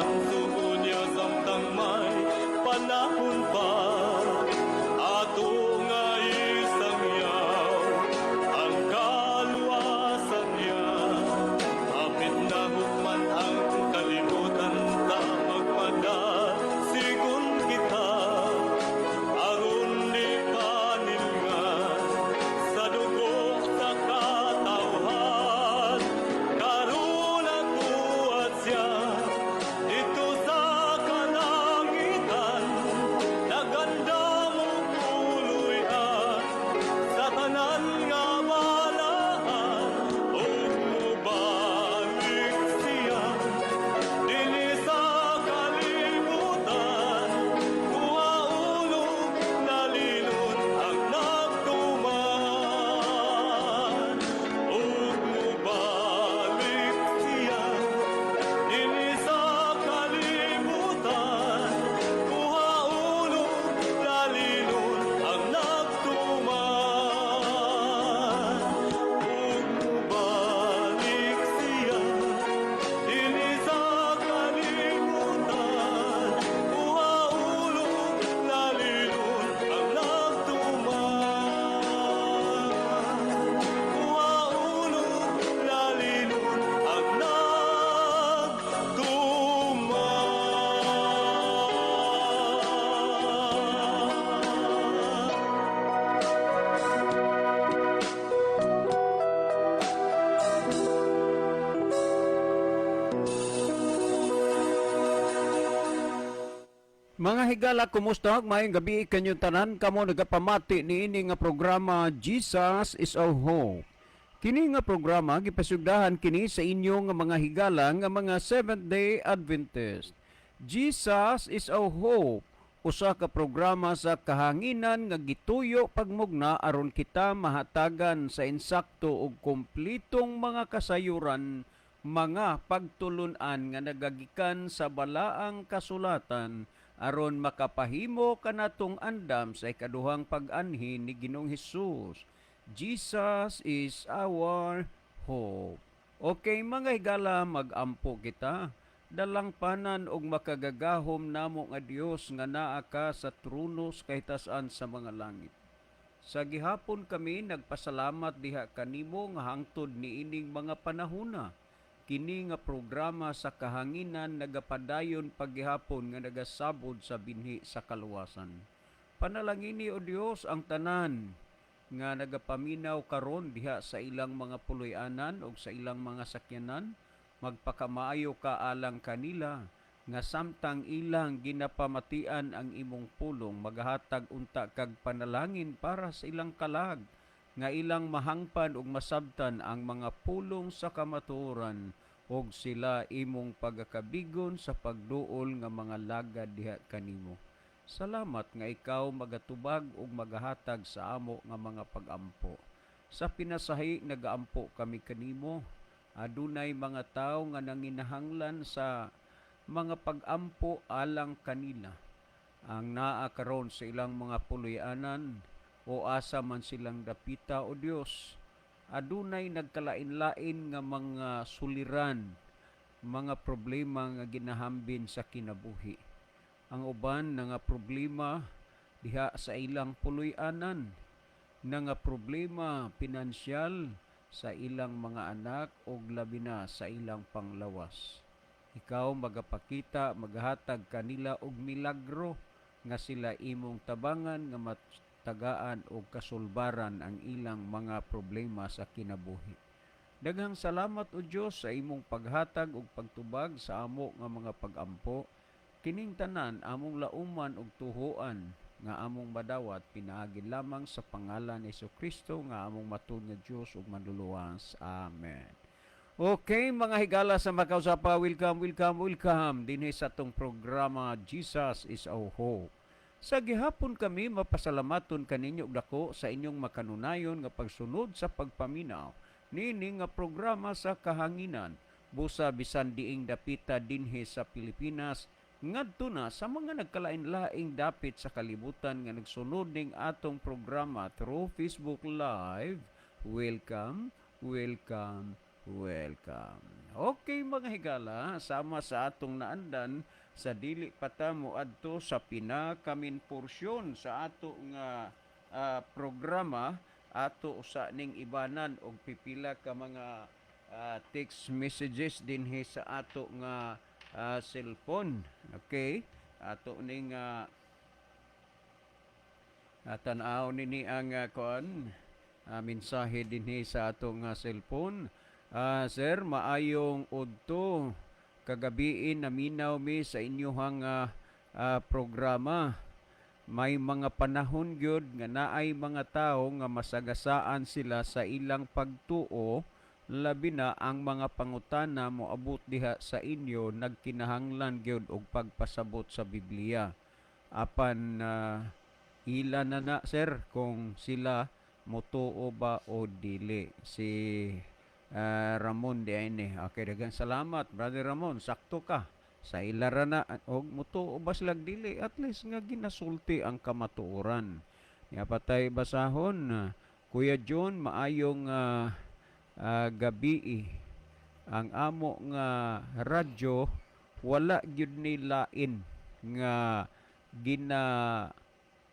Panamsumon niya samtang may panahon pa. Ato nga isangyaw ang kaluwasan niya. Hapit na hukman ang kalibutan, ta magpadasigon kita aron di panilngan sa dugo sa katawhan. Karon natuad siya dito sa kalangitan, nagandam og puloy-an sa tanan nga balaan, ug mobalik siya dinhi sa kalibutan, kuhaon og lalinon ang nagtuman, ug mobalik siya dinhi sa kalibutan, kuhaon og lalinon ang nagtuman, ug mobalik siya dinhi sa kalibutan, kuhaon og lalinon ang nagtuman, kuhaon og lalinon ang nagtuman. Mga higala, kumusta? Maayong gabi kanyong tanan kamo nagapamati niini nga programa, Jesus is Our Hope. Kini nga programa gipasugdahan kini sa inyo nga mga higala nga mga Seventh Day Adventist. Jesus is Our Hope, usa ka programa sa kahanginan nga gituyo pagmugna aron kita mahatagan sa insakto ug kumplitong mga kasayuran, mga pagtulunan nga nagagikan sa balaang kasulatan aron makapahimo kanatong andam sa ikaduhang pag-anhi ni Ginoong Hesus. Jesus is our hope. Okay, mga higala, magampo kita. Dalangpanan og makagagahom namo nga Dios nga naa ka sa trono sa kahitasan sa mga langit. Sa gihapon kami nagpasalamat diha kanimo nga hangtod niining mga panahona. Kini nga programa sa kahanginan nagapadayon paggihapon nga nagasabod sa binhi sa kaluwasan. Panalangini, O Dios, ang tanan nga nagapaminaw karon diha sa ilang mga puloy-anan o sa ilang mga sakyanan. Magpakamaayo ka alang kanila nga samtang ilang ginapamatian ang imong pulong, magahatag unta kag panalangin para sa ilang kalag nga ilang mahangpan ug masabtan ang mga pulong sa kamatuoran ug sila imong pagakabigon sa pagduol nga mga lagad diha kanimo. Salamat nga ikaw magatubag ug magahatag sa amo nga mga pagampo. Sa pinasahi nagaampo kami kanimo. Adunay mga tawo nga nanginahanglan sa mga pagampo alang kanila. Ang naa karon sa ilang mga puloy-anan o asa man silang dapita, O Dios, adunay nagkalain-lain nga mga suliran, mga problema nga ginahambin sa kinabuhi. Ang uban nga problema diha sa ilang puloy-anan, nga problema pinansyal, sa ilang mga anak o labi na sa ilang panglawas. Ikaw magapakita, magahatag kanila og milagro nga sila imong tabangan nga matagaan og kasulbaran ang ilang mga problema sa kinabuhi. Daghang salamat, O Dios, sa imong paghatag ug pagtubag sa amo nga mga pagampo. Kining tanan among lauman ug tuhoan nga among madawat pinaagi lamang sa pangalan ni Kristo nga among matud nga Dios ug Manluluwas. Amen. Okay, mga higala sa makausapa, welcome, welcome, welcome dinhi sa atong programa, Jesus is Our Hope. Sa gihapon kami mapasalamaton kaninyo og dako sa inyong makanunayon nga pagsunod sa pagpaminaw nini nga programa sa kahanginan, busa bisan diing dapita dinhi sa Pilipinas ngadto na sa mga nagkalain-laing dapit sa kalibutan nga nagsunod ning atong programa through Facebook Live. Welcome, welcome, welcome. Okay, mga higala, sama sa atong naandan sa dili pa ta moadto sa pinaka-main porsyon sa ato nga programa, ato usa ning ibanan og pipila ka mga text messages dinhi sa ato nga cellphone. Okay? Ato ning tan-aw nini ang kuan mensahe dinhi sa atong cellphone. Sir, maayong udto. Kagabiin naminaw mi sa inyuhang programa. May mga panahon gyud nga naay mga tawo nga masagasaan sila sa ilang pagtuo, labi na ang mga pangutana moabot diha sa inyo, nagkinahanglan gyud og pagpasabot sa Biblia. Apan ila na na, sir, kung sila motuo ba o dili. Si Ramon di ini. Okay, daghang salamat, Brother Ramon. Sakto ka. Sa ila ra na og motuo ba sila dili, at least nga ginasulti ang kamatuoran. Nya patay basahon. Kuya John, maayong gabi. Ang amo nga radyo wala gyud ni lain nga gina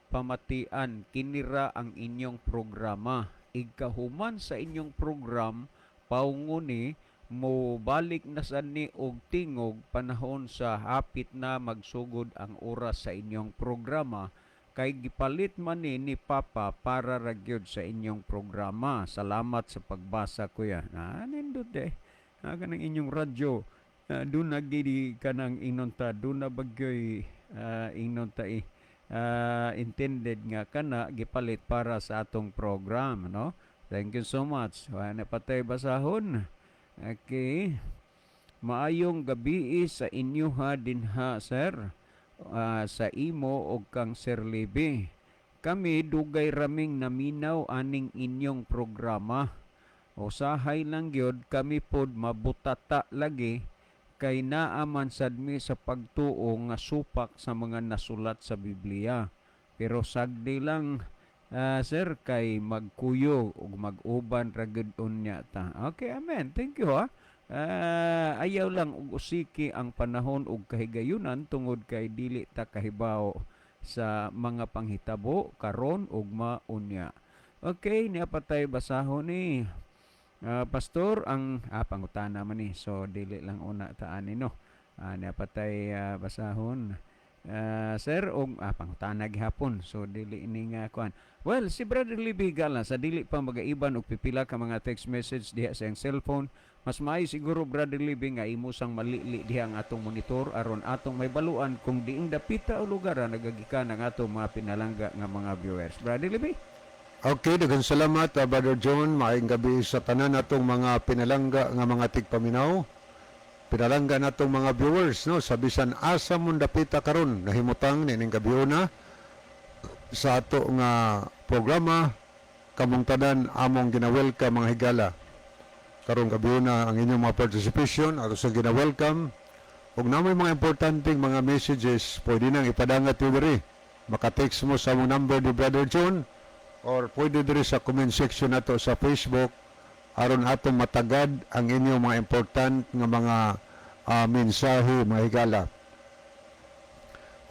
pamatian, kinira ang inyong programa. Igkahuman sa inyong program, paunguni mo balik na sa ni og tingog panahon sa hapit na magsugod ang oras sa inyong programa, kay gipalit man ni Papa para ra gyud sa inyong programa. Salamat sa pagbasa, kuya. Na nindot eh. Ah, kanang inyong radyo. Doon na gidi kanang inonta, doon na bagyoy inonta eh, intended nga kana gipalit para sa atong program, no? Thank you so much. Wala patay basahon. Okay. Maayong gabi sa inyo ha dinha, sir. Sa imo og kang Sir Libby. Kami dugay raming naminaw aning inyong programa. Usahay lang gyud kami pod mabutata lagi kay naa man sad mi sa pagtuo nga supak sa mga nasulat sa Biblia. Pero sagdi lang, sir, kay magkuyo ug mag-uban ra gyud unya ta. Okay, amen. Thank you ha. Ayaw lang og usiki ang panahon ug kahigayunan tungod kay dili ta kahibaw sa mga panghitabo karon ug maunya. Okay, niya patay basahon ni. Pastor, ang pangutana man ni. So dili lang una ta ani, no. Niya patay basahon. Sir og pangutana gihapon. So dili ini nga kuan. Well, si Brother Libby Gala, sa dili pa magaiban og pipila ka mga text message diha sa iyang cellphone. Mas maayo siguro, Brother Libby, nga imo sang malili diha ang atong monitor aron atong may baluan kung diing dapita o lugar nagagikan ang atong mga pinalangga nga mga viewers. Brother Libby? Okay, daghang salamat, Brother John. Maayong gabi sa tanan natong mga pinalangga nga mga tigpaminaw. Pinalangga natong mga viewers, no, sa bisan asa mong dapita karon nahimutang nining gabiuna sa ato nga programa. Kamong tanan among gina-welcome, mga higala. Karong gabiuna ang inyong mga participation ato sa gina-welcome. Ug namoy mga importanteng mga messages, pwede nang ipadangat niyo diri. Maka-text mo sa among number ni Brother John or pwede diri sa comment section nato sa Facebook aron atong matagad ang inyong mga important nga mga mensahe, mga higala.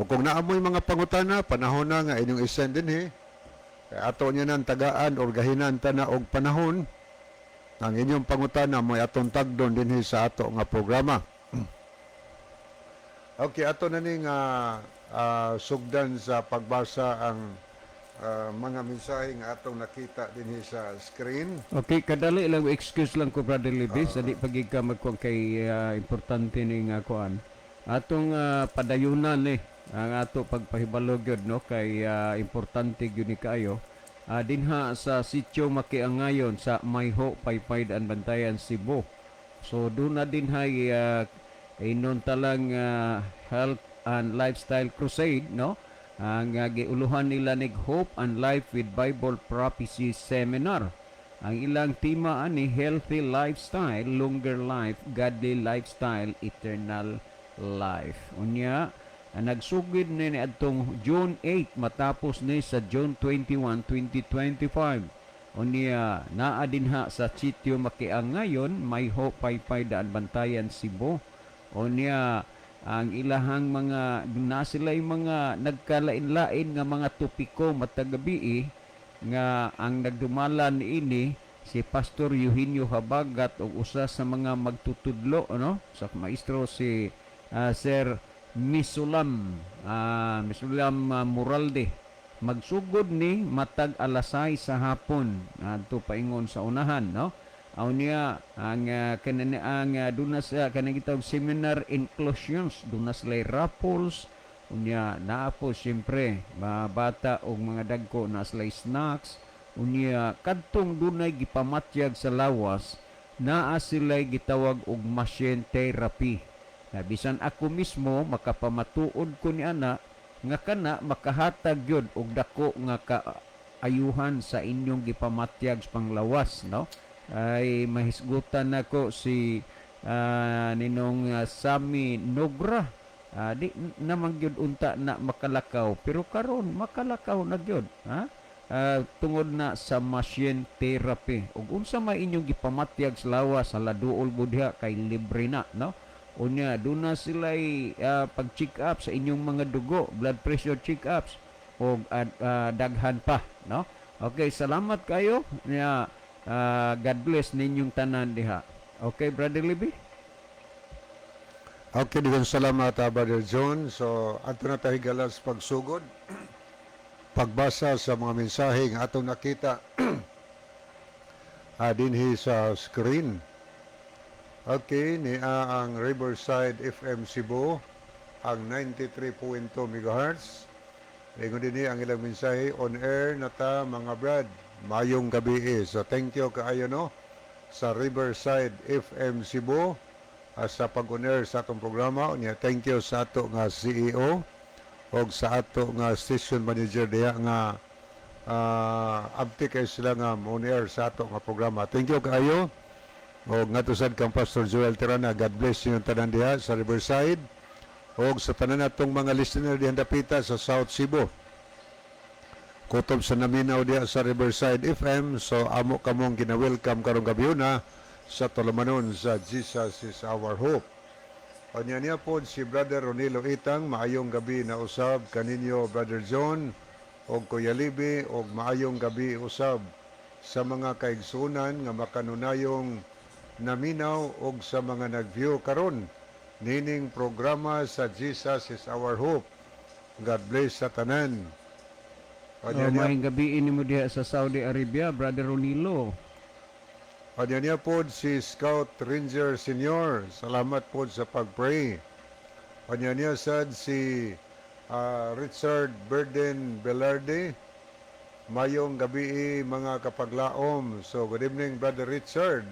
O kung naamoy mga pangutana, panahon na nga inyong isend dinhi. Kay ato niya nang tagaan or gahinan ta na og panahon ang inyong pangutana mo atong tagdon dinhi sa ato nga programa. Okay, ato na ning sugdan sa pagbasa ang mga mensahe nga atong nakita dinhi sa screen. Okay, kadali lang, excuse lang ko, Brother Libby, sa di pagig ka magkuhan kay importante ni nga kuan. Atong padayunan eh ang ato pagpahibalo gyud, no, kay importante gyud ni kaayo. Dinha sa sitio Makiangayon sa Mayho, Paypay, Daan, Bantayan, Cebu. So doon na din hay inon talang health and lifestyle crusade, no? Ang giuluhan nila nig Hope and Life with Bible Prophecy Seminar. Ang ilang tema ani healthy lifestyle, longer life, godly lifestyle, eternal life. Unya, ang nagsugid ni adtong June 8 matapos ni sa June 21, 2025. Unya naa dinha sa Sitio Makiang ngayon, Mayho, Paypay, Daanbantayan, Cebu. Unya ang ilahang mga na sila'y mga nagkalain-lain nga mga topiko matag gabii nga ang nagdumala niini si Pastor Eugenio Habagat ug usa sa mga magtutudlo, no, sa maestro si Sir Misulam Muralde. Magsugod ni matag alas 6 sa hapon adto paingon sa unahan, no. Aw niya ang kanani ang duna sa kanang gitawag seminar inclusions, duna sila raffles. Unya naa po siyempre mga bata og mga dagko na sila snacks. Unya kadtong dunay gipamatyag sa lawas, naa sila'y gitawag og machine therapy na bisan ako mismo makapamatuod ko ni ana nga kana makahatag gyud og dako nga kaayuhan sa inyong gipamatyag sa panglawas, no. Ay mahisgutan nako si ninong Sami Nogra. Di naman gyud unta na makalakaw, pero karon makalakaw na gyud, ha. Tungod na sa machine therapy ug unsa may inyong gipamatyag sa lawas sa laduol budha kay libre na, no. Unya duna sila'y pag-check up sa inyong mga dugo, blood pressure check ups og daghan pa, no. Okay, salamat kayo nya. God bless ninyong tanan diha. Okay, Brother Libby. Okay, daghang salamat, Brother John. So, adto na tayo higala sa pagsugod. Pagbasa sa mga mensahe nga atong nakita dinhi sa screen. Okay, niya ang Riverside FM Cebu, ang 93.2 MHz. Ingon dinhi ang ilang mensahe, "On air na ta, mga brad. Mayong gabi eh." So thank you kaayo, no, sa Riverside FM Cebu sa pag-on air sa atong programa. Unya thank you sa ato nga CEO og sa ato nga station manager diha nga abti kay sila nga on air sa ato nga programa. Thank you kaayo. Og ngadto sad kang Pastor Joel Tirana, God bless inyong tanan diha sa Riverside og sa tanan natong mga listener diha dapita sa South Cebu. Kutob sa naminaw diha sa Riverside FM, so amo kamong gina-welcome karong gabi na sa tulumanon sa Jesus is Our Hope. Unya niya po si Brother Ronilo Itang, "Maayong gabi na usab kaninyo, Brother John og Kuya Libi, og maayong gabi usab sa mga kaigsunan nga makanunayong naminaw og sa mga nag-view karon nining programa sa Jesus is Our Hope. God bless sa tanan." Unya Oh, niya maayong gabi nimo diha sa Saudi Arabia, Brother Ronilo. Unya niya po si Scout Ranger Senior. "Salamat po sa pag-pray." Unya niya sad si Richard Berden Velarde. "Mayong gabi, mga kapaglaom." So good evening, Brother Richard.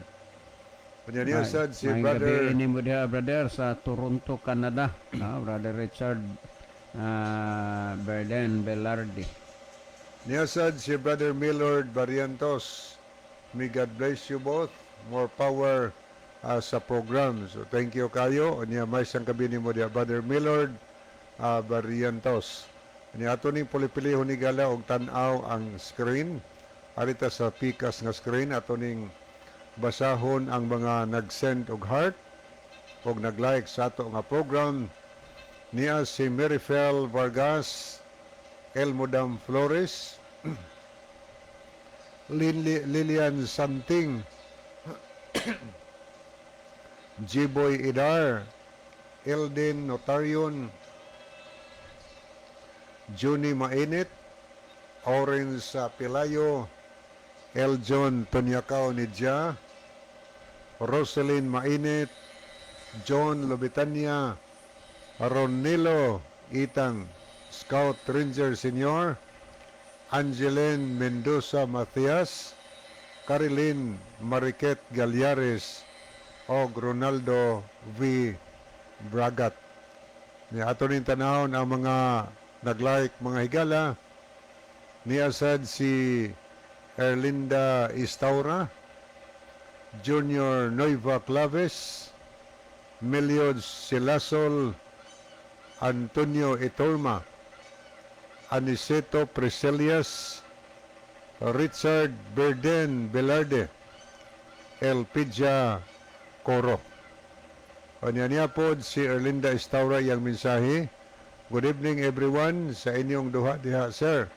Unya niya sad si Maayong Brother gabi nimo diha, brother, sa Toronto, Canada. No, Brother Richard Berden Velarde. Niya sad si Brother Millard Barrientos. "May God bless you both. More power sa program." So thank you kayo. Unya may sang gabi nimo diha, Brother Millard Barrientos. Unya ato ning puli-pilihon ni gala og tan-aw ang screen. Arita sa pikas nga screen ato ning basahon ang mga nag-send og heart og nag-like sa ato nga program. Niya si Marifel Vargas, Elmodam Flores, Lilian Santing, Jiboy Idar, Eldin Notarion, Juni Mainit, Orange Pilayo, Eljon Tunyakaw Nidja, Roselyn Mainit, John Lobitania, Ronilo Itang, Scout Ranger Senior, Angeline Mendoza Matias, Carilyn Mariquet Galyares, og Ronaldo V. Bragat. Ni ato ning tanawon ang mga nag-like, mga higala. Niya sad si Erlinda Istaura, Junior Nueva Claves, Meliod Silasol, Antonio Itorma, Aniceto Preselias, Richard Berden Velarde Elpidia Coro. Unya niya pod si Erlinda Estaura, iyang mensahe. "Good evening everyone sa inyong duha diha, sir,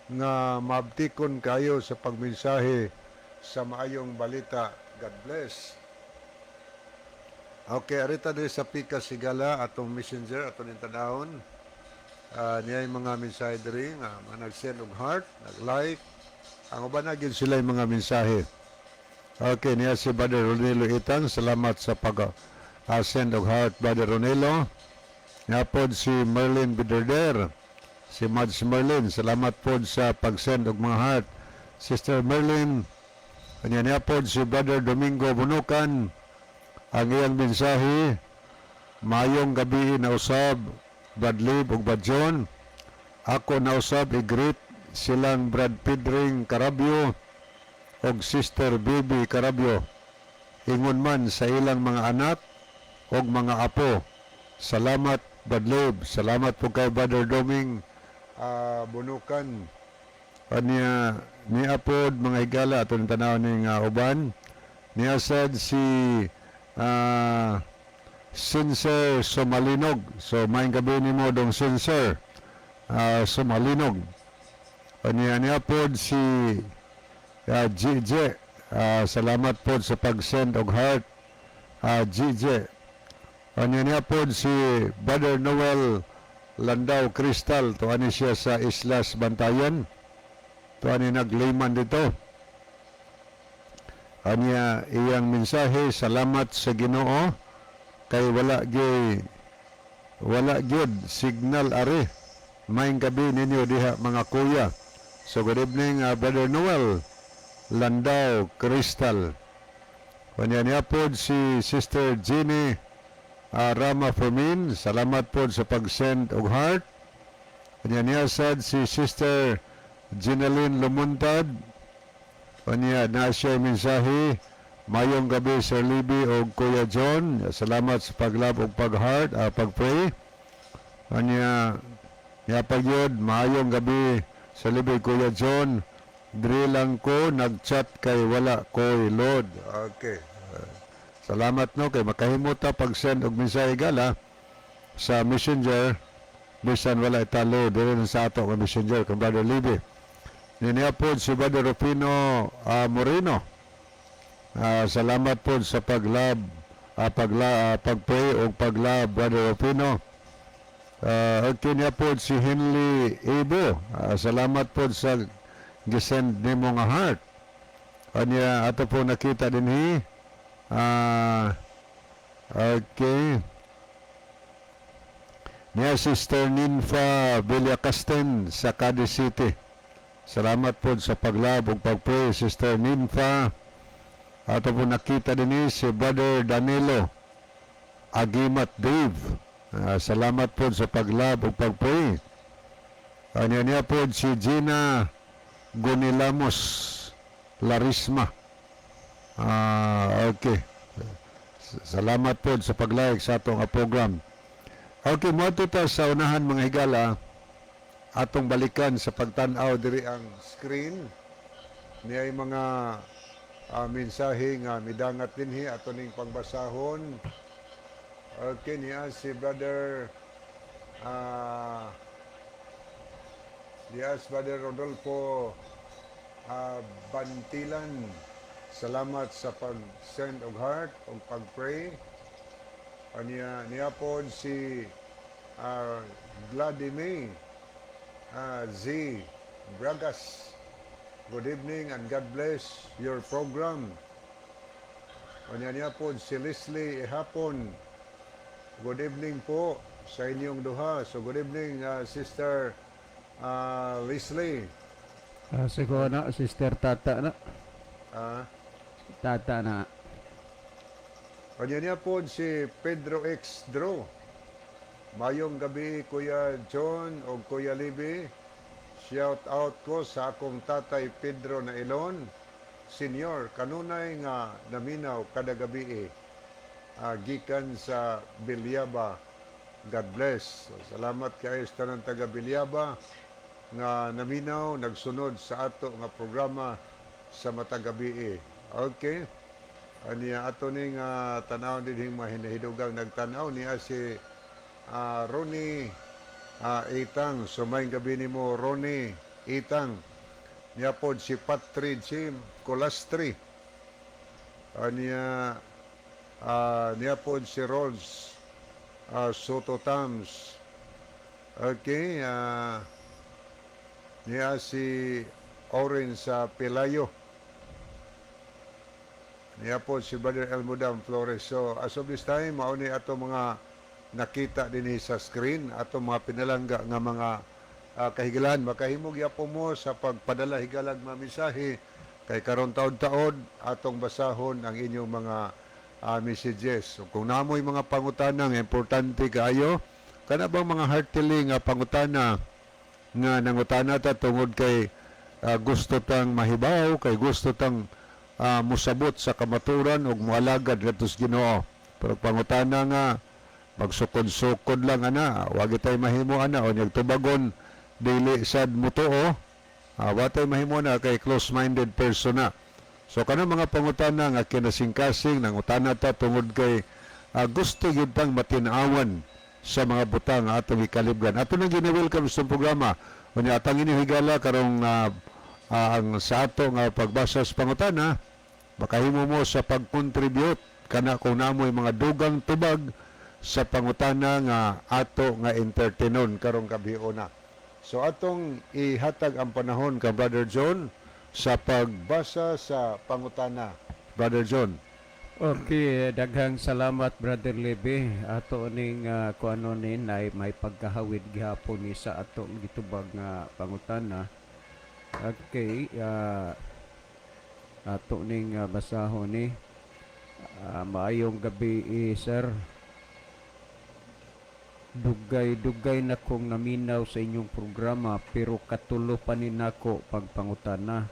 nga maabtikon kayo sa pagmensahe sa maayong balita. God bless." Okay, arita diri sa Pika Sigala atong messenger ato ning tanawon. Niya yung mga mensahe diri nga mga nag-send og heart, nag-like. Ang uban na gyud sila yung mga mensahe. Okay, niya si Brother Ronelo Itang, salamat sa pag send og heart, Brother Ronelo. Niya pod si Merlin Biderder. Si Mads Merlin, salamat pod sa pag-send og mga heart. Sister Merlin, kanya niya pod si Brother Domingo Bunukan. Ang iyang mensahe, "Mayong gabi na usab, Brad Lib ug Brad John. Ako na usab i-greet silang Brad Pedring Carabio og Sister Bibi Carabio. Ingon man sa ilang mga anak og mga apo. Salamat, Brad Lib." Salamat po kay Brother Doming Bunukan. Kanya ni apod mga higala atong tanaw ning uban. Niya sad si Sincere Sumalinog. So maayong gabi nimo dong Sincere Sumalinog. Kanya niya pod si GJ. Salamat pod sa pag-send og heart, GJ. Kanya niya pod si Brother Noel Landau Crystal. Tuwa ni siya sa Islas Bantayan. Tuwa ni nagliman dito. Anya iyang mensahe, "Salamat sa Ginoo kay wala gyud signal ari. Maayong gabi ninyo diha, mga kuya." So good evening, Brother Noel Landau Crystal. Kanya niya pod si Sister Jenny Rama Fermin, salamat pod sa pag-send og heart. Kanya niya sad si Sister Jeneline Lumuntad. Kanya na siya mensahe. "Mayong gabi, Sir Libby o Kuya John. Salamat sa pag-love o pag-heart, pag-pray." Kanya niya pagyod, "Maayong gabi, Sir Libby, Kuya John. Diri lang ko nag-chat kay wala ko'y load." Okay. Salamat no kay makahimo ta pag-send og mensahe gala sa Messenger bisan wala ita load diri na sa ato nga Messenger kang Brother Libby. Niya po si Brother Rufino Moreno. Salamat po sa pag-love, pag-pray o pag-love, Brother Rufino. Okay niya po si Henley Ebo. Salamat po sa gisend nimo nga heart. Kanya ato po nakita dinhi. Okay. Niya Sister Ninfa Villacasten sa Cadiz City. Salamat po sa pag-love ug pag-pray, Sister Ninfa. Ato po nakita din si Brother Danilo Agimat Dave. Salamat po sa pag-love ug pag-pray. Kanya niya po si Gina Gunilamos Larisma. Okay. Salamat po sa pag-like sa atong program. Okay, mo ta sa unahan, mga higala, atong balikan sa pagtan-aw diri ang screen niya ay mga mensahe nga midangat dinhi ato ning pagbasahon. Okay, niya si Brother Dias Brother Rodolfo Bantilan. Salamat sa pag-send og heart og pag-pray. Anya niya pod si Vladimir Z. Bragas. "Good evening and God bless your program." Anya niya pod si Leslie Ihapon. "Good evening po sa inyong duha." So good evening, Sister Leslie. Siguro na, Sister Tata na. Tata na. Kanya niya po si Pedro X. Dro. "Mayong gabi, Kuya John o Kuya Libby. Shout out ko sa akong tatay Pedro na Ilon, senior, kanunay nga naminaw kada gabi gikan sa Bilyaba. God bless." So, salamat kayo sa tanang taga Bilyaba. Nga naminaw, nagsunod sa ato nga programa sa matag gabi. Okay. Aniya ato ning tanaw din mga hinahidugang nagtanaw niya si Ronnie Itang. So maayong gabi nimo, Ronnie Itang. Niya pod si Patrick Colastri. Aniya niya pod si Rolls Soto Tams. Okay, niya si Oren sa Pelayo. Niya po si Brother Elmudam Flores. So, as of this time, mao ni ato mga nakita din sa screen, ato mga pinalangga nga mga kahigalan. Makahimog po mo sa pagpadala higalag mga mensahe kay karon taod-taod atong basahon ang inyong mga messages. So, kung namoy mga pangutana nga importante kaayo, kana bang mga heartily nga pangutana nga nangutana ta tungod kay gusto tang mahibaw, kay gusto tang musabot sa kamaturan ug moalagad ngadto sa Ginoo. Pero pangutana nga magsukod-sukod lang ana, wa tay mahimo ana o tubagon dili sad mutuo, wa tay mahimo na kay close-minded person na. So kanang mga pangutana nga kinasingkasing nangutana ta tungod kay gusto gyud tang matin-awan sa mga butang nga atong ikalibgan. Ato nang gina-welcome sa programa. Unya atang inyong higala karong ang sa ato nga pagbasa sa pangutana, makahimo mo sa pag-contribute kana kung namoy mga dugang tubag sa pangutana nga ato nga entertainon karong gabiona. So atong ihatag ang panahon ka Brother John sa pagbasa sa pangutana. Brother John. Okay, daghang salamat, Brother Lebe. Ato ning kuano ni nay may pagkahawid gihapon ni sa atong gitubag nga pangutana. Okay, ato ning basahon ni. Maayong gabi eh, sir. Dugay-dugay na kong naminaw sa inyong programa pero katulo pa ni nako pagpangutana.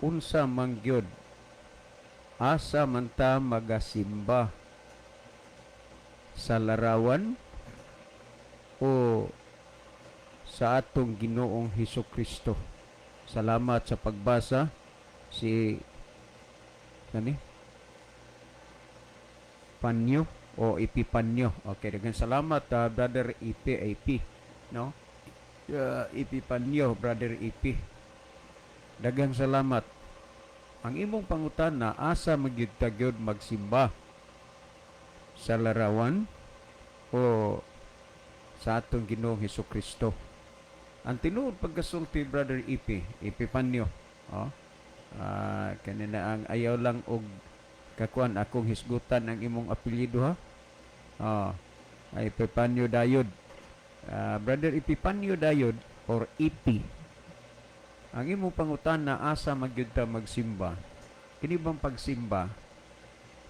Unsa man gyud? Asa man ta magasimba? Sa larawan o sa atong Ginoong Hesus Kristo? Salamat sa pagbasa. Si kani Panyo o Epipanyo. Okay, daghang salamat, Brother Ipi AP, no? Epipanyo, Brother Ipi. Daghang salamat. Ang imong pangutana, asa magyud ta gyud magsimba? Sa larawan o sa atong Ginoong Hesus Kristo? Ang tinuod pagkasulti, Brother Ipi, Epipanyo. Oh. Kanina ang ayaw lang og kakuan akong hisgutan ang imong apelyido ha. Oh, ay Epipanyo Dayod. Brother Epipanyo Dayod or Ipi. Ang imong pangutana, asa magyud ta magsimba? Kini bang pagsimba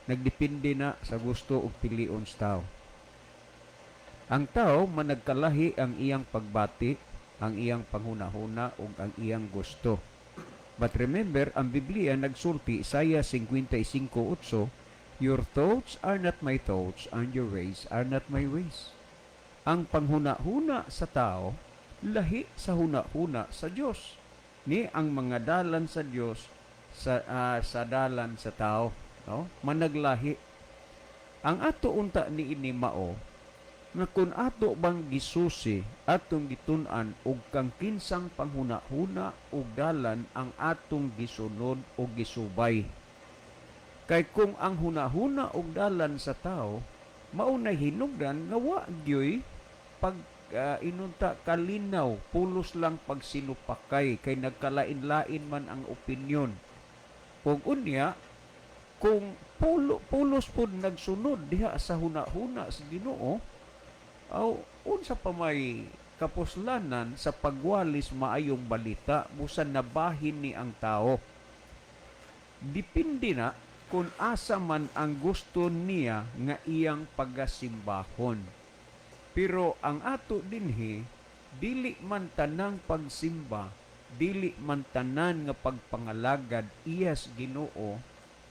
nagdepende na sa gusto ug pilion sa tao. Ang tao managkalahi ang iyang pagbati, ang iyang panghunahuna ug ang iyang gusto. But remember, ang Biblia nagsulti, Isaiah 55:8, "Your thoughts are not my thoughts and your ways are not my ways." Ang panghuna-huna sa tao lahi sa huna-huna sa Dios. Ni ang mga dalan sa Dios sa dalan sa tao, no? Managlahi. Ang ato unta ni ini mao nga kung ato bang gisusi, atong gitun-an og kang kinsang panghuna-huna og dalan ang atong gisunod o gisubay. Kay kung ang hunahuna og dalan sa tao, mao na hinugdan nga wa gyoy pag inunta kalinaw, pulos lang pagsinupakay kay nagkalain-lain man ang opinyon. Ug unya kung pulos pud nagsunod diha sa huna-huna sa Ginoo, aw unsa pa may kapuslanan sa pagwalis maayong balita busan nabahin ni ang tao? Depende na kung asa man ang gusto niya nga iyang pagasimbahon. Pero ang ato dinhi, dili man tanang pagsimba, dili man tanan nga pagpangalagad iyas Ginoo.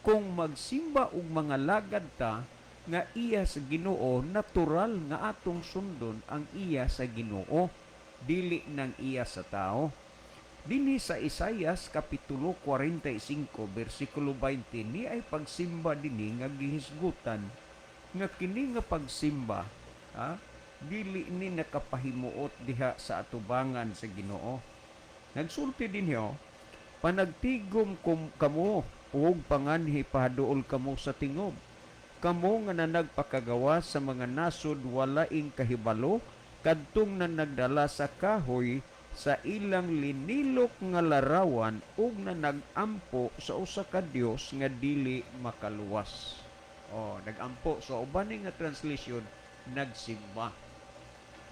Kung magsimba og mga lagad ta nga iya sa Ginoo, natural nga atong sundon ang iya sa Ginoo. Dili nang iya sa tao. Dinhi sa Isayas kapitulo 45 bersikulo 20, ni ay pagsimba dinhi nga gihisgutan nga kini nga pagsimba, ha, dili ni nakapahimuot diha sa atubangan sa Ginoo. Nagsulti dinhi, oh, "Panagtigom kum kamo ug panganhi pahaduol kamo sa tingob. Kamo nga nanagpakagawa sa mga nasod walaing kahibalo, kadtong na nagdala sa kahoy sa ilang linilok nga larawan ug na nagampo sa usa ka dios nga dili makaluwas." Oh, nagampo, sa uban nga translation, nagsimba.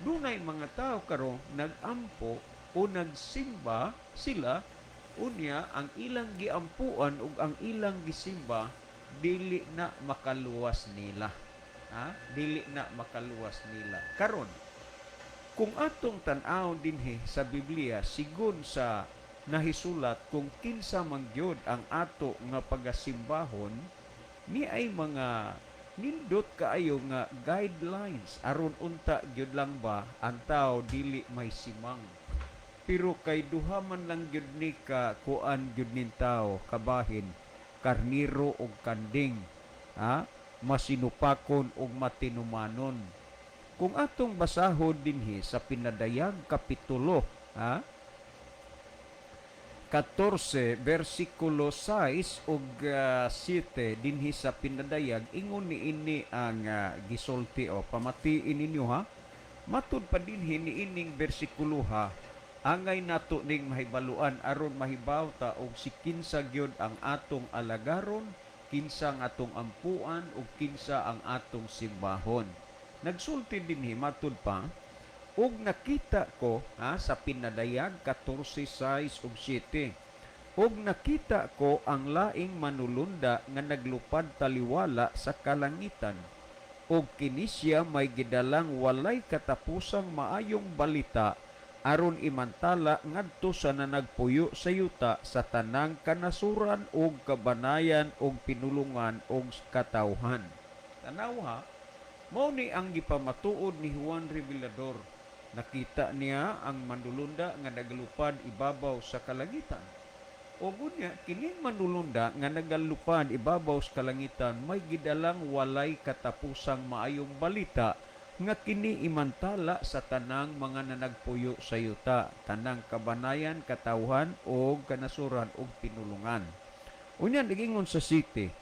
Dunay mga tao karon nagampo o nagsimba sila, unya ang ilang giampuan ug ang ilang gisimba dili na makaluwas nila. Ha? Dili na makaluwas nila. Karon, kung atong tan-awon dinhi sa Biblia sigon sa nahisulat kung kinsa man gyud ang ato nga pagasimbahon, ni ay mga nindot kaayo nga guidelines aron unta gyud lang ba ang tao dili may simang. Pero kay duha man lang gyud ni ka kuan gyud nin tao kabahin, karniro og kanding, ha, masinupakon og matinumanon. Kung atong basahon dinhi sa Pinadayag kapitulo, ha, 14 versikulo 6 ug 7 dinhi sa Pinadayag, ingon niini ang gisulti o pamatiin ninyo, ha. Matud pa dinhi niining bersikulo, ha, angay nato ning mahibaluan aron mahibaw ta og si kinsa gyud ang atong alagaron, kinsa ang atong ampuan ug kinsa ang atong simbahon. Nagsulti dinhi matud pa, "Ug nakita ko," ha, sa Pinadayag 14:6 ug 7, "Ug nakita ko ang laing manulunda nga naglupad taliwala sa kalangitan. Ug kini siya may gidalang walay katapusang maayong balita aron imantala ngadto sa nanagpuyo sa yuta, sa tanang kanasuran ug kabanayan ug pinulungan ug katawhan." Tanaw ha, mao ni ang gipamatuod ni Juan Revelador. Nakita niya ang manulunda nga nagalupad ibabaw sa kalangitan. O unya, kining manulunda nga nagalupad ibabaw sa kalangitan may gidalang walay katapusang maayong balita nga kini imantala sa tanang mga nanagpuyo sa yuta, tanang kabanayan, katawhan o kanasuran ug pinulungan. Unya nagingon sa 7,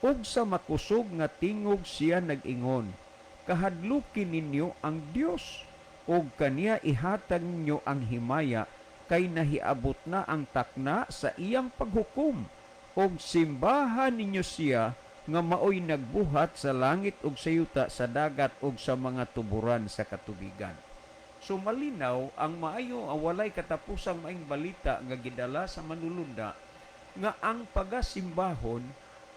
"Ug sa makusog nga tingog siya nag-ingon, 'Kahadluki ninyo ang Dios ug kaniya ihatag ninyo ang himaya, kay nahiabot na ang takna sa iyang paghukom, ug simbahan ninyo siya nga maoy nagbuhat sa langit ug sa yuta, sa dagat ug sa mga tuburan sa katubigan.'" So malinaw ang maayo, ang walay katapusang maayong balita nga gidala sa manulunda nga ang pagasimbahon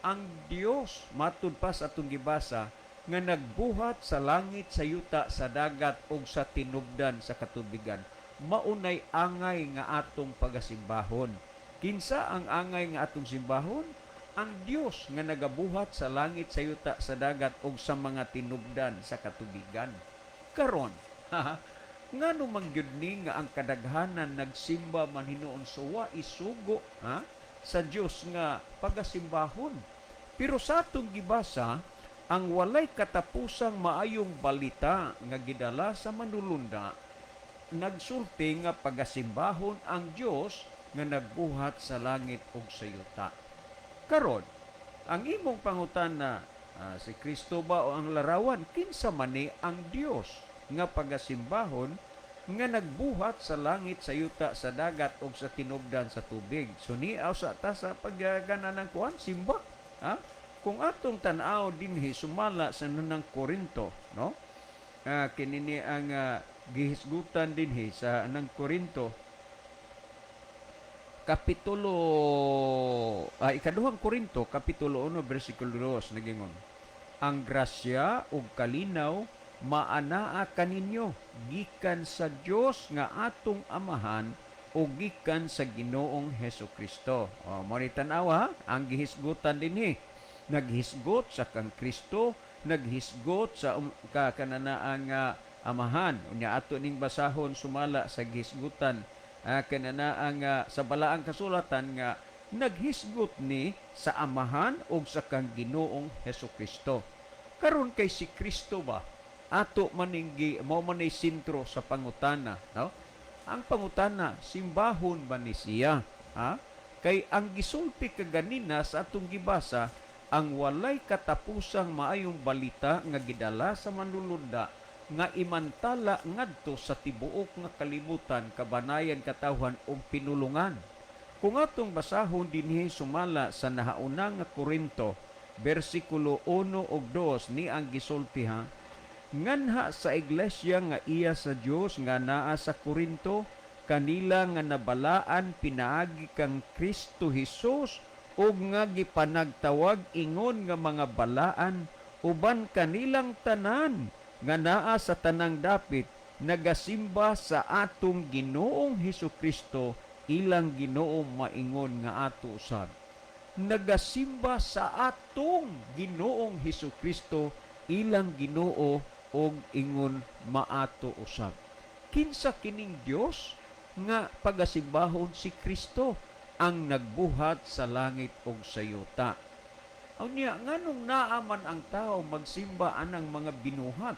ang Dios, matud pa sa atong gibasa, nga nagbuhat sa langit, sa yuta, sa dagat ug sa tinubdan sa katubigan. Maunay angay nga atong pagasimbahon. Kinsa ang angay nga atong simbahon? Ang Dios nga nagabuhat sa langit, sa yuta, sa dagat ug sa mga tinubdan sa katubigan. Karon, ngano man gyud ni nga ang kadaghanan nagsimba man hinuon sa wa isugo, ha, sa Dios nga pagasimbahon? Pero sa atong gibasa, ang walay katapusang maayong balita nga gidala sa manulunda nagsulti nga pagasimbahon ang Dios nga nagbuhat sa langit ug sa yuta. Karon, ang imong pangutana, si Kristo ba o ang larawan? Kinsa man ni ang Dios nga pagasimbahon nga nagbuhat sa langit, sa yuta, sa dagat ug sa tinubdan sa tubig? So niaw sa ta sa paggana ng kuan simba. Ha? Kung atong tan-aw dinhi sumala sa Unang Korinto, no? Kini ni ang gihisgutan dinhi sa Unang Korinto kapitulo, Ikaduhang Korinto kapitulo 1 bersikulo 2, nagingon, "Ang grasya ug kalinaw maanaa kaninyo gikan sa Dios nga atong Amahan ug gikan sa Ginoong Hesus Kristo." O, mo ni tan-awa ang gihisgutan dinhi. Naghisgot sa kang Kristo, naghisgot sa kanana ang Amahan. Unya ato ning basahon sumala sa gihisgutan kanana ang sa balaang kasulatan nga naghisgot ni sa Amahan ug sa kang Ginoong Hesus Kristo. Karon kay si Kristo ba ato maning mao man ni sentro sa pangutana, no? Ang pangutana, simbahon ba ni siya, ha? Kay ang gisulti kaganina sa atong gibasa, ang walay katapusang maayong balita nga gidala sa manlulunda nga imantala ngadto sa tibuok nga kalibutan, kabanayan, katawhan ug pinulungan. Kung atong basahon dinhi sumala sa nahauna nga Korinto, bersikulo 1 ug 2, ni ang gisulti ha: "Nganha sa iglesia nga iya sa Dios nga naa sa Korinto, kanila nga nabalaan pinaagi kang Kristo Hesus ug nga gipanagtawag ingon nga mga balaan uban kanilang tanan nga naa sa tanang dapit nagasimba sa atong Ginoong Hesus Kristo, ilang Ginoo, maingon nga ato usab." Nagasimba sa atong Ginoong Hesus Kristo, ilang Ginoo og ingon maato usab. Kinsa kining Dios nga pagasimbahon? Si Kristo ang nagbuhat sa langit ug sa yuta. Unya nganong naa man ang tao magsimba anang mga binuhat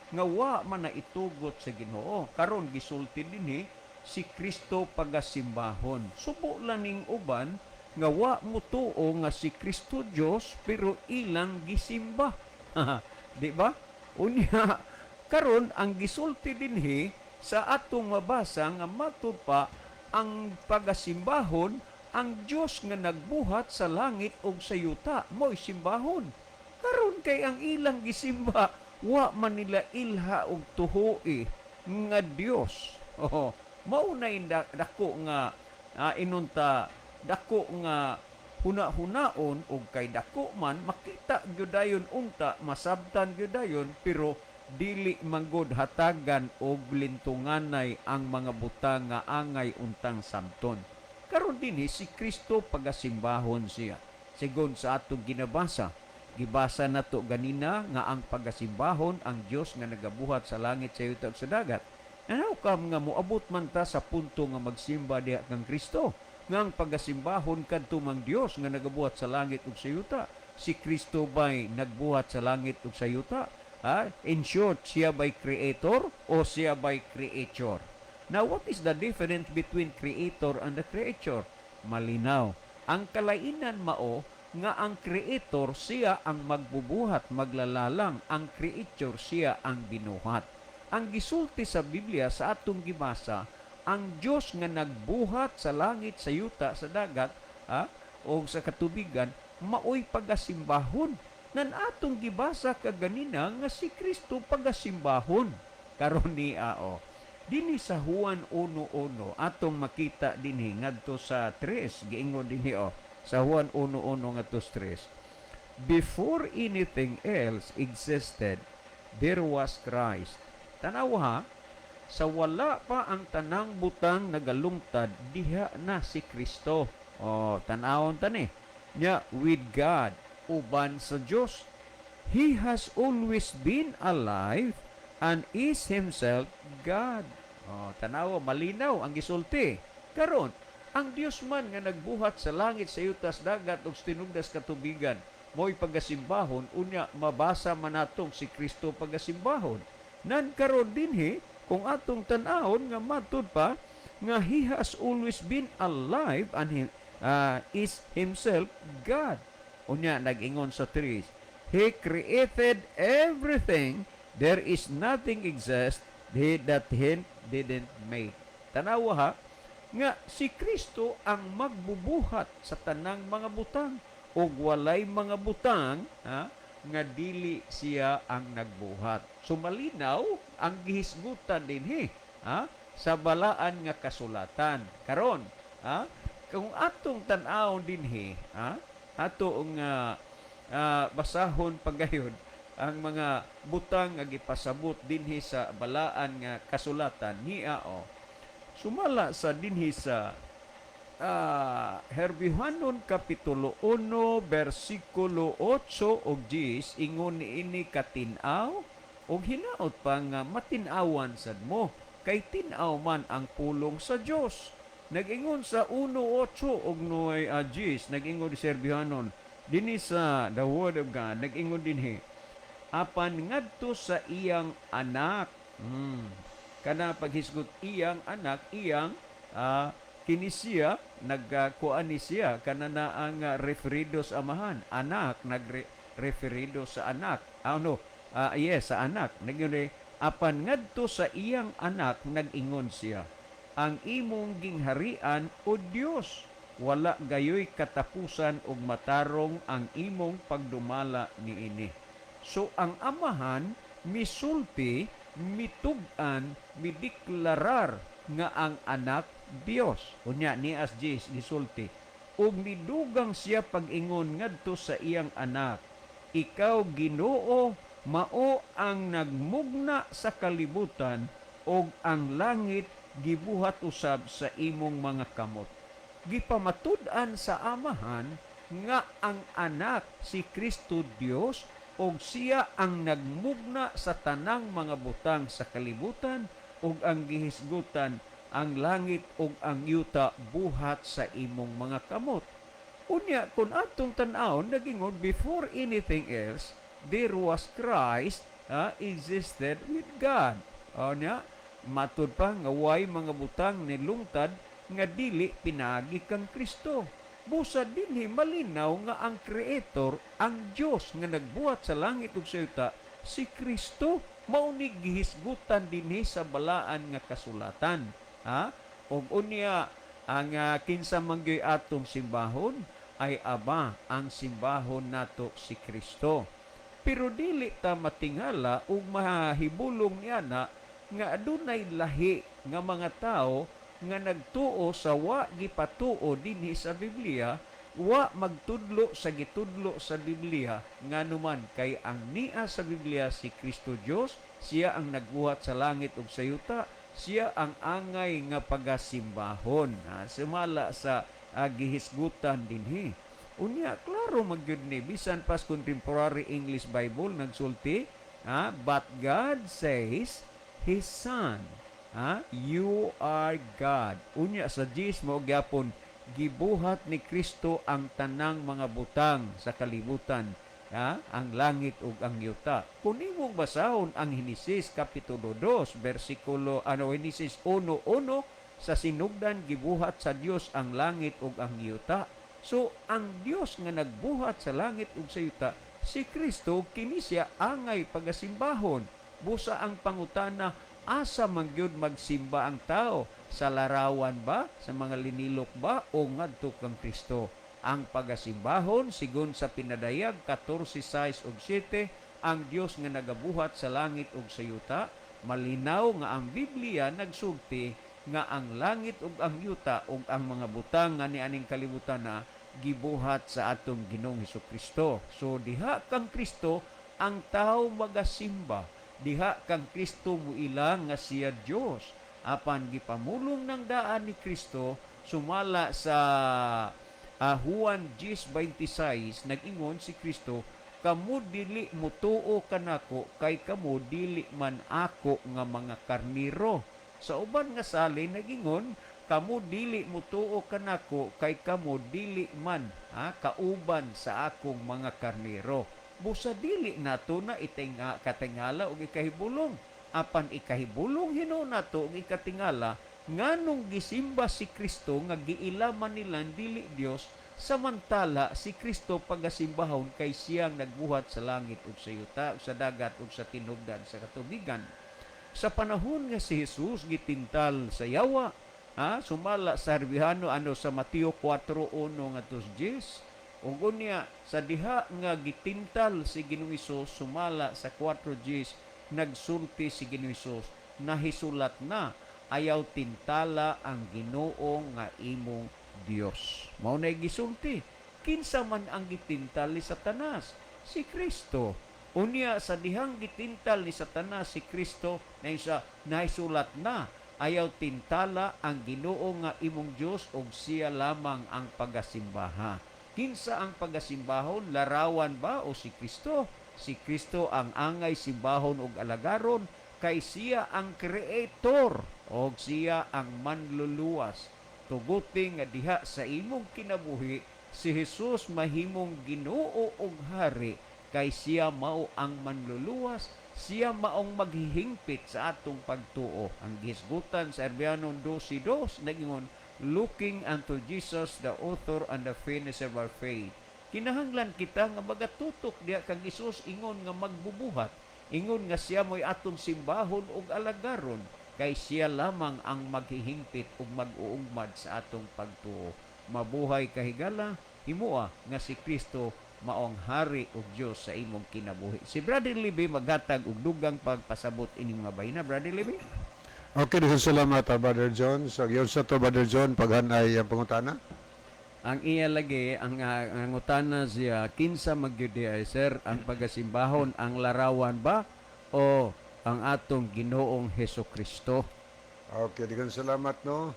nga wa man na itugot sa Ginoo? Karon gisulti dinhi, si Kristo pagasimbahon. Subo lang ning uban nga wa mutuo nga si Kristo Dios pero ilang gisimba. Di ba? Unya karon ang gisulti dinhi sa atong mabasa nga matud pa ang pagasimbahon, ang Dios nga nagbuhat sa langit ug sa yuta mo'y simbahon. Karon kay ang ilang gisimba, wa man nila ilha og tuoi nga Dios. Oh, mao na dako nga inunta dako nga huna-hunaon, og kay dako man makita gyud dayon, unta masabtan gyud dayon, pero dili manggod hatagan og lintunganay ang mga butang nga angay untang sabton. Karon dinhi si Kristo pagasimbahon siya. Sigon sa atong ginabasa, gibasa nato ganina nga ang pagasimbahon ang Dios nga nagabuhat sa langit, sa yuta ug sa dagat. And how come nga moabot man ta sa punto nga magsimba diha kang Kristo? Nga ang pagasimbahon kadto mang Dios nga nagabuhat sa langit ug sa yuta. Si Kristo ba'y nagbuhat sa langit ug sa yuta? Ha? In short, siya ba'y creator o siya ba'y creature? Now, what is the difference between creator and the creature? Malinaw. Ang kalainan mao nga ang creator siya ang magbubuhat, maglalalang. Ang creature siya ang binuhat. Ang gisulti sa Biblia sa atong gibasa, ang Dios nga nagbuhat sa langit, sa yuta, sa dagat, ha, o sa katubigan, maoy pagasimbahon. Nan atong gibasa kaganina nga si Kristo pagasimbahon. Karon ni ao. Dinhi sa Juan 1:1 atong makita dinhi ngadto sa 3, giingon dinhi oh, sa Juan 1:1 ngadto sa 3. "Before anything else existed, there was Christ." Tanaw ha, sa wala pa ang tanang butang nagalungtad, diha na si Kristo. Oh, tanawon tani. Nya with God, uban sa Dios. "He has always been alive and is himself God." Oh, tanawa, malinaw ang gisulti. Karon, ang Dios man nga nagbuhat sa langit, sa yuta, sa dagat ug sa tinubdas katubigan, mo'y pagasimbahon, unya mabasa man natong si Kristo pagasimbahon. Nan karon dinhi, kung atong tan-awon nga matud pa nga "He has always been alive and he is himself God." Unya nag-ingon sa 3, "He created everything. There is nothing exists he that he didn't make." Tanawa ha, nga si Kristo ang magbubuhat sa tanang mga butang ug walay mga butang ha, nga dili siya ang nagbuhat. So malinaw ang gihisgutan dinhi ha, sa balaan nga kasulatan. Karon, ha, kung atong tan-awon dinhi, ha, ato nga basahon pagayon ang mga butang nga gipasabot dinhi sa balaan nga kasulatan niya o sumala sa dinhi sa Herbihanon Kapitulo 1 bersikulo 8 ug 10, ingon niini katin-aw. Ug hinaot pa nga matin-awan sad mo kay tin-aw man ang pulong sa Dios. Nag-ingon sa 1:8 og 9 Gis, nag-ingon Serbianon dinhi sa the Word of God, nag-ingon dinhi, apan ngadto sa iyang anak. Kana paghisgot iyang anak, iyang kini siya nagkuan ni siya kana na ang referido sa amahan, anak, nagre referido sa anak, ano, yes, sa anak. Nag-ingon, apan ngadto sa iyang anak nag-ingon siya, "Ang imong gingharian, o Dios, wala gayoy katapusan ug matarong ang imong pagdumala niini." So ang amahan misulti, mitug-an, mideklarar nga ang anak Dios. Unya ni as Jesus gisulti ug midugang siya pag-ingon ngadto sa iyang anak, "Ikaw, Ginoo, mao ang nagmugna sa kalibutan ug ang langit gibuhat usab sa imong mga kamot." Gipamatud-an sa amahan nga ang anak si Kristo Dios ug siya ang nagmugna sa tanang mga butang sa kalibutan ug ang gihisgutan, "Ang langit ug ang yuta buhat sa imong mga kamot." Unya kung atong tan-awon, nagingon, before anything else there was Christ, existed with God. Unya matud pa nga way mga butang nilungtad nga dili pinaagi kang Kristo. Busa dinhi malinaw nga ang creator, ang Dios nga nagbuhat sa langit ug sa yuta, si Kristo. Mao ni gihisgutan dinhi sa balaan nga kasulatan. Ha? Ug unya ang kinsa man gyud atong simbahon ay aba ang simbahon nato si Kristo. Pero dili ta matingala ug mahibulong niya na nga adunay lahi nga mga tao nga nagtuo sa wa gipatuo dinhi sa Biblia, wa magtudlo sa gitudlo sa Biblia, nganuman kay ang nia sa Biblia si Kristo Dios, siya ang nagbuhat sa langit ug sa yuta, siya ang angay nga pagasimbahon, ha, sumala sa gihisgutan dinhi. Unya klaro magyud ni bisan pas Contemporary English Bible nagsulti, ha, "But God says His Son, ha, 'You are God.'" Unya sa Gis mo gyapon gibuhat ni Kristo ang tanang mga butang sa kalibutan, ha, ang langit ug ang yuta. Kung imong basahon ang Henesis kapitulo 2 bersikulo ano, Henesis 1:1, sa sinugdan gibuhat sa Dios ang langit ug ang yuta. So ang Dios nga nagbuhat sa langit ug sa yuta si Kristo, kini siya angay pagasimbahon. Busa ang pangutana, asa man gyud magsimba ang tao? Sa larawan ba, sa mga linilok ba, o ngadto kang Kristo? Ang pagasimbahon sigon sa Pinadayag 14:6 ug 7, ang Dios nga nagabuhat sa langit ug sa yuta. Malinaw nga ang Biblia nagsulti nga ang langit ug ang yuta ug ang mga butang nga nianing kalibutan na gibuhat sa atong Ginoong Kristo. So diha kang Kristo ang tao magasimba. Diha kang Kristo muila nga siya Dios. Apan gipamulong ng daan ni Kristo sumala sa Juan 10:26, nag-ingon si Kristo, "Kamo dili mutuo kanako kay kamo dili man ako nga mga karniro." Sa uban nga salin nagingon, "Kamo dili mutuo kanako kay kamo dili man, ha, kauban sa akong mga karniro." Busa dili nato na itinga katingala og ikahibulong. Apan ikahibulong hinuon nato og ikatingala nganong gisimba si Kristo nga giilaman nila dili Dios, samantala si Kristo pagasimbahon kay siyang nagbuhat sa langit ug sa yuta ug sa dagat ug sa tinubdan sa katubigan. Sa panahon nga si Jesus gitintal sa yawa, ha, sumala sa Herbihano ano sa Mateo 4:1 ngadto sa 10, ug unya sa diha nga gitintal si Ginoong Hesus sumala sa 4:10, nagsulti si Ginoong Hesus, "Nahisulat na, ayaw tintala ang Ginoo nga imong Dios." Mao na gisulti. Kinsa man ang gitintal ni Satanas? Si Kristo. Unya sa dihang gitintal ni Satanas si Kristo na isa, nahisulat na, ayaw tintala ang Ginoo nga imong Dios ug siya lamang ang pagasimbaha. Kinsa ang pagasimbahon? Larawan ba o si Kristo? Si Kristo ang angay simbahon ug alagaron kay siya ang creator og siya ang manluluwas. Tuguti nga diha sa imong kinabuhi si Jesus mahimong Ginoo ug Hari kay siya mao ang manluluwas, siya maong maghihingpit sa atong pagtuo. Ang gihisgutan sa Hebreanon 12:2 nagingon, "Looking unto Jesus, the author and the finisher of our faith." Kinahanglan kita nga magatutok diha kang Hesus, ingon nga magbubuhat, ingon nga siya mo'y atong simbahon ug alagaron kay siya lamang ang maghihingpit ug mag-uugmad sa atong pagtuo. Mabuhay, kahigala. Himoa nga si Kristo maong hari ug Dios sa imong kinabuhi. Si Brother Libby maghatag og dugang pagpasabot ining mga bayina. Brother Libby. Okay, daghang salamat, Brother John. So, yun sa to, Brother John, paghanay ang pangutana. Ang iya lagi ang ngutana siya, kinsa magyud ay, sir, ang pagasimbahon, ang larawan ba o ang atong Ginoong Heso Kristo? Okay, daghang salamat, no.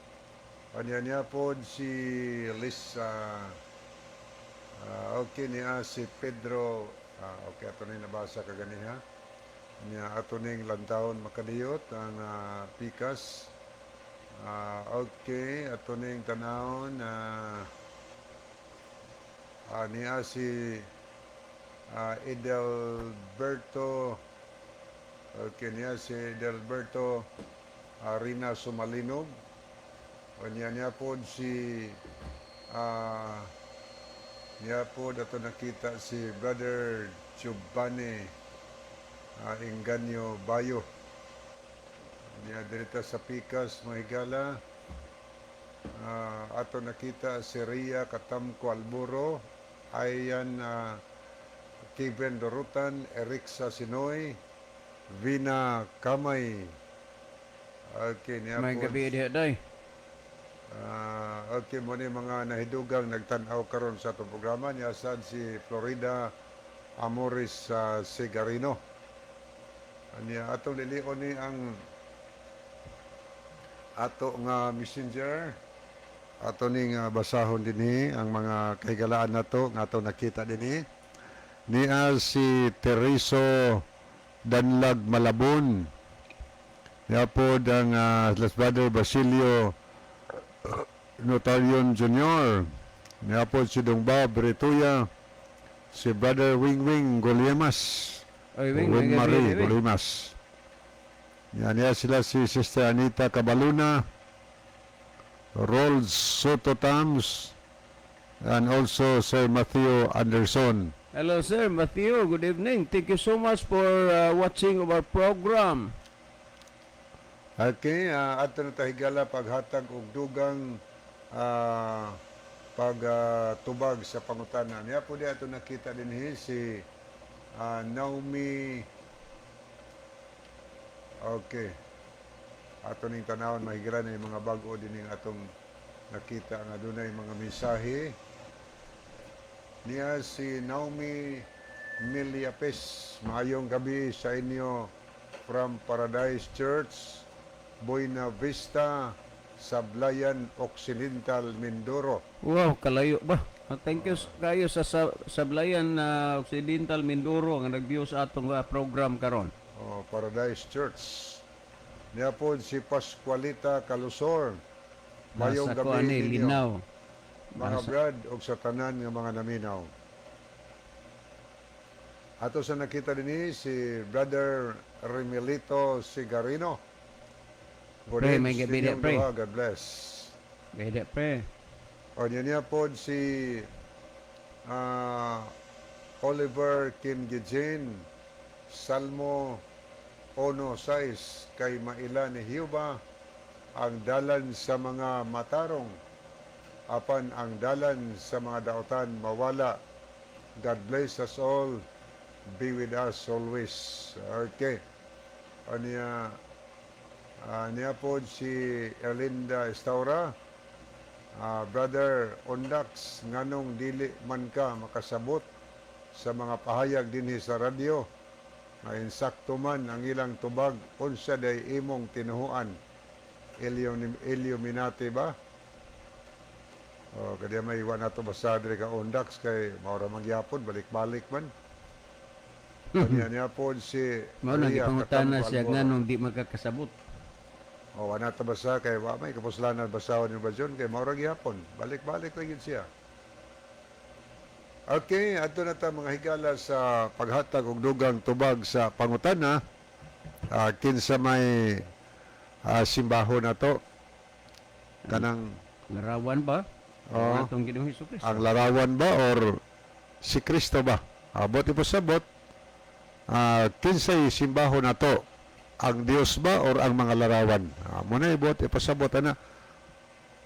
Anya niya po si Liz, okay niya si Pedro, okay, ato ning nabasa kaganiha. Niya ato ning lantawon makadiyot ang pikas. Okay, ato ning tanawon niya si Edelberto, okay niya si Edelberto Rina Sumalinog. O niya niya po si niya po ato nakita si Brother Giovanni Inganyo Bayo. Niya dirita sa Pikas, mahigala. Ato nakita si Ria Katamko Alburo, Ayan Kevin Dorutan, Eriksa Sinoy, Vina Kamay. Okay, niya May po. gabi diha day. Okay mo ni mga nahidugang nagtan-aw karon sa atong programa niya sad si Florida Amores Segarino. Anya atong lilion ni ang ato nga messenger, ato ning basahon dinhi ang mga kahigalaan nato nga ato nakita dinhi. Niya si Tereso Danlag Malabon. Niya po ang Las Brother Basilio Notarion Jr. Niya po si Dongba Bretoya, si Brother Wing Wing Goliemas. Oy, Wing, Wing may gabi Marie diha, Wing. Goliemas. Yan niya sila si Sister Anita Cabaluna, Rolls Soto Tams, and also Sir Matthew Anderson. Hello, Sir Matthew, good evening. Thank you so much for watching our program. Okay, ato na tahigala paghatag og dugang pagtubag sa pangutana. Niya po di ato nakita dinhi si Naomi. Okay. Ato ning tanawon, mahigala na yung mga bag-o din atong nakita nga dunay mga mensahe. Niya si Naomi Miliapes. Maayong gabi sa inyo from Paradise Church, Buena Vista, Sablayan, Occidental, Mindoro. Wow, kalayo ba? Thank you kayo sa Sablayan na Occidental Mindoro nga nag-view sa atong program karon. Oh, Paradise Church. Niya po si Pascualita Calusor. Mayong Nasa gabi kuan ni ninyo, Linaw. mga brad og sa tanan nga mga naminaw. Ato sa nakita dinhi si Brother Remilito Sigarino. Good Pre, evening may gabi sa inyong pre. duha. God bless. Gayda pre. O niya niya po si Oliver Kim Gijin, Salmo 1:6, kay maila ni Jehova ang dalan sa mga matarong, apan ang dalan sa mga dautan mawala. God bless us all. Be with us always. Okay. O niya, niya po si Erlinda Estaura. Brother Ondax, nganong dili man ka makasabot sa mga pahayag dinhi sa radyo nga insakto man ang ilang tubag, unsa day imong tinuhuan? Illuminati ba? O kaya may iwan nato basta diri ka, Ondax, kay maura magyapon balik-balik man. Kanya niya po si Mao nang Maria gipangutana Katampo siya Almoro. nganong di magkakasabot. O, wala ta basa kay wa may kapuslanan basahon ni Bajon kay mao ra gihapon. Balik-balik lang yun siya. Okay, adto na ta, mga higala, sa paghatag og dugang tubag sa pangutana. Kinsa may simbahon nato? Kanang Larawan ba? Oo. Ang atong Ginoong Hesus Kristo. Ang larawan ba or si Kristo ba? Abot ipasabot. Kinsay simbahon nato? Ang Dios ba or ang mga larawan? Muna ibot ipasabot ana.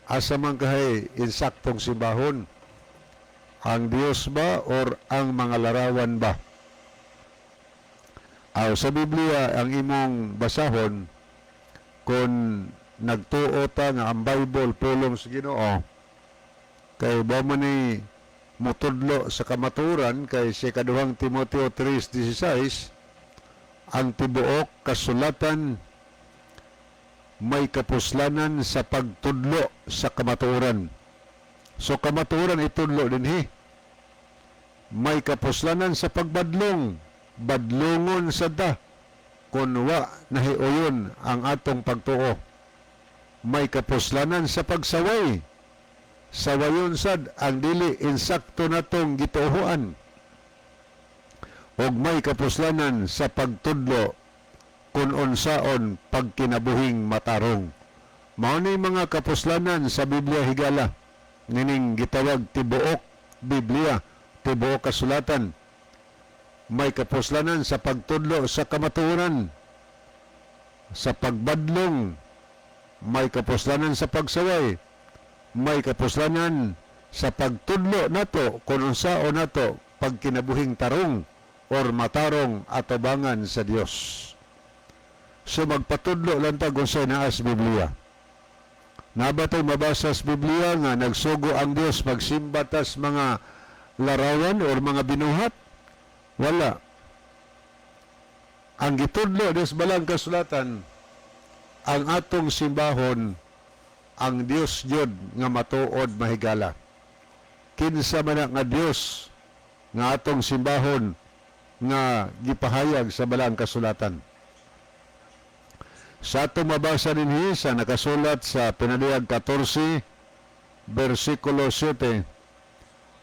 Asa man kahay insaktong simbahon? Ang Dios ba or ang mga larawan ba? Aw, sa Biblia ang imong basahon kung nagtuo ta nga ang Bible pulong sa Ginoo, kay ba mo ni mutudlo sa kamaturan, kay sa ikaduhang Timoteo 3:16, ang tibuok kasulatan may kapuslanan sa pagtudlo sa kamatuoran. So kamatuoran itudlo dinhi. May kapuslanan sa pagbadlong, badlongon sa da kun wa nahiuyon ang atong pagtuo. May kapuslanan sa pagsaway, sawayon sad ang dili insakto natong gituohan, ug may kapuslanan sa pagtudlo kung unsaon pagkinabuhing matarong. Mao ni mga kapuslanan sa Biblia, higala, nining gitawag tibuok Biblia, tibuok kasulatan. May kapuslanan sa pagtudlo sa kamatuoran, sa pagbadlong, may kapuslanan sa pagsaway, may kapuslanan sa pagtudlo nato kung unsaon nato pagkinabuhing tarong or matarong atubangan sa Dios. So magpatudlo lang ta kung sa naa sa Biblia. Naa ba tay mabasa sa Biblia nga nagsugo ang Dios magsimba tas mga larawan or mga binuhat? Wala. Ang gitudlo des balang kasulatan, ang atong simbahon ang Dios jud nga matuod, mahigala. Kinsa man na nga Dios nga atong simbahon nga gipahayag sa balang kasulatan? Sa atong mabasa dinhi sa nakasulat sa Pinaduyag 14 bersikulo 7,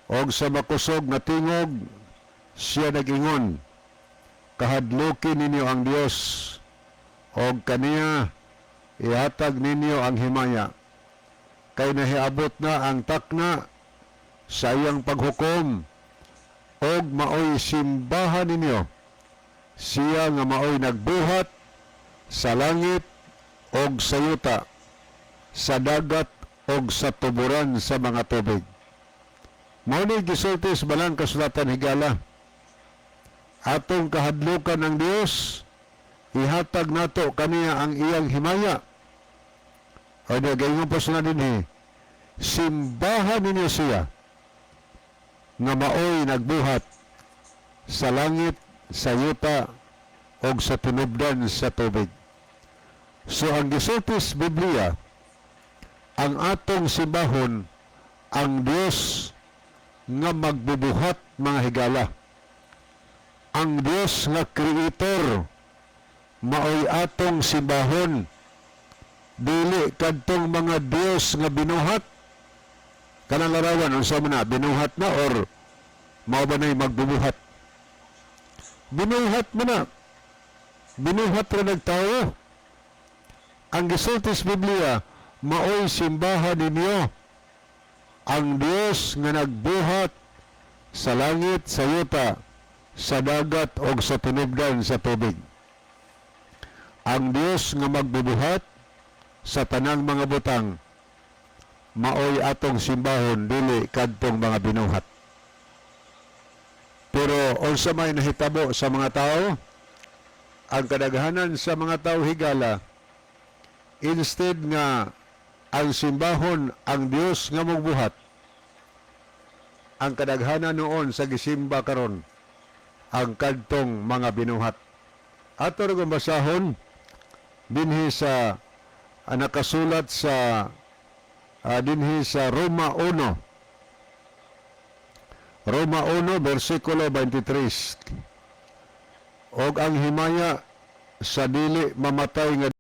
"Og sa makusog nga tingog siya nag-ingon, 'Kahadluki ninyo ang Dios og kaniya ihatag ninyo ang himaya, kay nahiabot na ang takna sa iyang paghukom, og maoy simbahan ninyo siya nga maoy nagbuhat sa langit og sa yuta, sa dagat og sa tuburan sa mga tubig.'" Mao ni gisulti sa balang kasulatan, higala. Atong kahadlukan ng Dios, ihatag nato kaniya ang iyang himaya. O di gayon po sila dinhi, "Simbahan ninyo siya nga maoy nagbuhat sa langit, sa yuta, og sa tinubdan sa tubig." So ang gisulti sa Biblia, ang atong simbahon ang Dios nga magbubuhat, mga higala. Ang Dios nga creator maoy atong simbahon, dili kadtong mga Dios nga binuhat. Kanang larawan, unsa man na, binuhat na or mao ba na'y magbubuhat? Binuhat mo na. Binuhat ra nagtawo. Ang gisulti sa Biblia, maoy simbahan ninyo ang Dios nga nagbuhat sa langit, sa yuta, sa dagat o sa tinubdan sa tubig. Ang Dios nga magbubuhat sa tanang mga butang maoy atong simbahon, dili kadtong mga binuhat. Pero unsa may nahitabo sa mga tao? Ang kadaghanan sa mga tao, higala, instead nga ang simbahon ang Dios nga magbuhat, ang kadaghanan noon sa gisimba karon ang kadtong mga binuhat. Ato ra kong basahon dinhi sa nakasulat sa dinhi sa Roma 1. Roma 1 versikulo 23. Og ang himaya sa dili mamatay nga